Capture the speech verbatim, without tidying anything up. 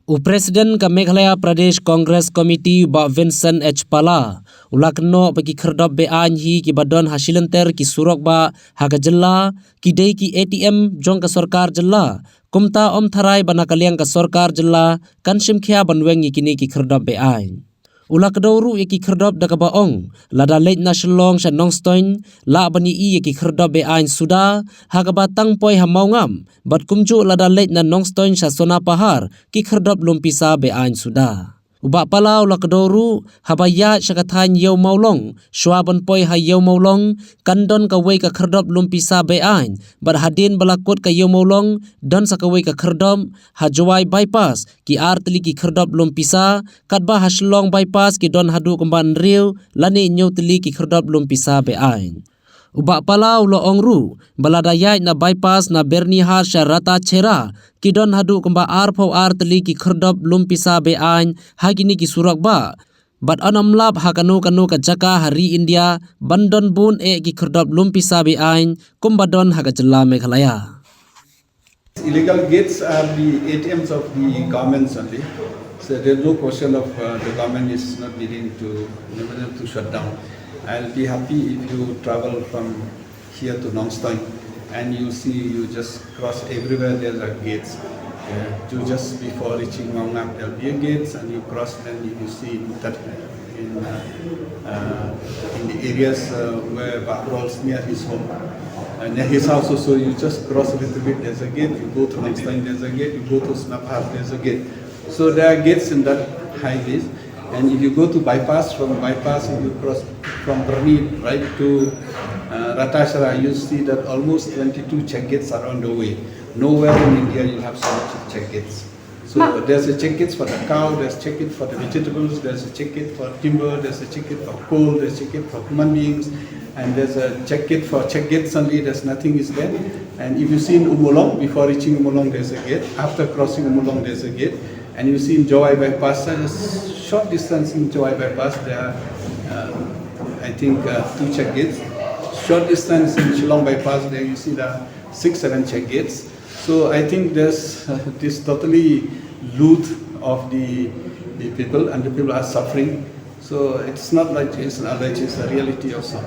U President ka Meghalaya Pradesh Congress Committee, Bah Vincent H Pala, u la kynnoh ba ki khyrdop be-aiñ hi kiba don ha shilynter ki surok bah ha ka jylla ki dei ki A T M jong ka sorkar jylla. Kumta ym tharai ba na ka liang ka sorkar jylla kan shim khia ban weng ïa kine ki khyrdop be-aiñ. U la kdew ruh ïa ki khyrdop da kaba ong, lada leit na Shillong sha Nongstoiñ, lah ban ïohi ïa ki khyrdop be-aiñ suda, ha kaba tang poi ha Mawngap, bad kumjuh lada leit na Nongstoiñ sha Sonapahar, ki khyrdop lum pisa be-aiñ suda. U Bah Pala u la kdew ruh, haba ïaid sha ka thaiñ Ïew Mawlong, shuwa ban poi ha Ïew Mawlong, kan don kawei ka khyrdop lum pisa be-aiñ, bad hadien ba la kut ka Ïew Mawlong, don sa kawei ka khyrdop, ha Jowai Bypass, ki ar tylli ki khyrdop lum pisa, katba ha Shillong Bypass ki don haduh kumba hynriew, lane hynñiew tylli ki khyrdop lum pisa be-aiñ. U Bah Pala u la ong ruh, ba lada ïaid na Bypass na Byrnihat sha Ratacherra, ki don haduh kumba arphew ar tylli ki khyrdop lum pisa be-aiñ, ha kine ki surok bah. Bad yn ym lap ha kano kano ka jaka ha ri India, ban don bun eh ki khyrdop lum pisa be-aiñ, kumba don ha ka jylla Meghalaya. Illegal gates are the A T Ms of the governments only. So there's no question of uh, the government is not needing to, to shut down. I'll be happy if you travel from here to Nongstoiñ and you see you just cross everywhere there's a gates. Uh, to just before reaching Mawngap there'll be a gates and you cross then you see that uh, in, uh, uh, in the areas uh, where Bah Rolls near his home. Uh, near his house also, you just cross a little bit, there's a gate. You go to Nongstoiñ, there's a gate. You go to Sonapahar, there's a gate. So there are gates in that highways. And if you go to Bypass, from Bypass, if you cross from Byrnihat right to uh, Ratacherra, you see that almost twenty-two check gates are on the way. Nowhere in India you have so much check gates. So there's a check gate for the cow, there's check gate for the vegetables, there's a check gate for timber, there's a check gate for coal, there's a check gate for human beings, and there's a check gate for check gates only, there's nothing is there. And if you see in Ummulong, before reaching Ummulong, there's a gate. After crossing Ummulong, there's a gate. And you see in Jowai Bypass, uh, just short distance in Jowai Bypass, there are, uh, I think, uh, two check gates. Short distance in Shillong Bypass, there you see the six, seven check gates. So I think there's uh, this totally loot of the, the people, and the people are suffering. So it's not like it's an allergy, it's a reality of some.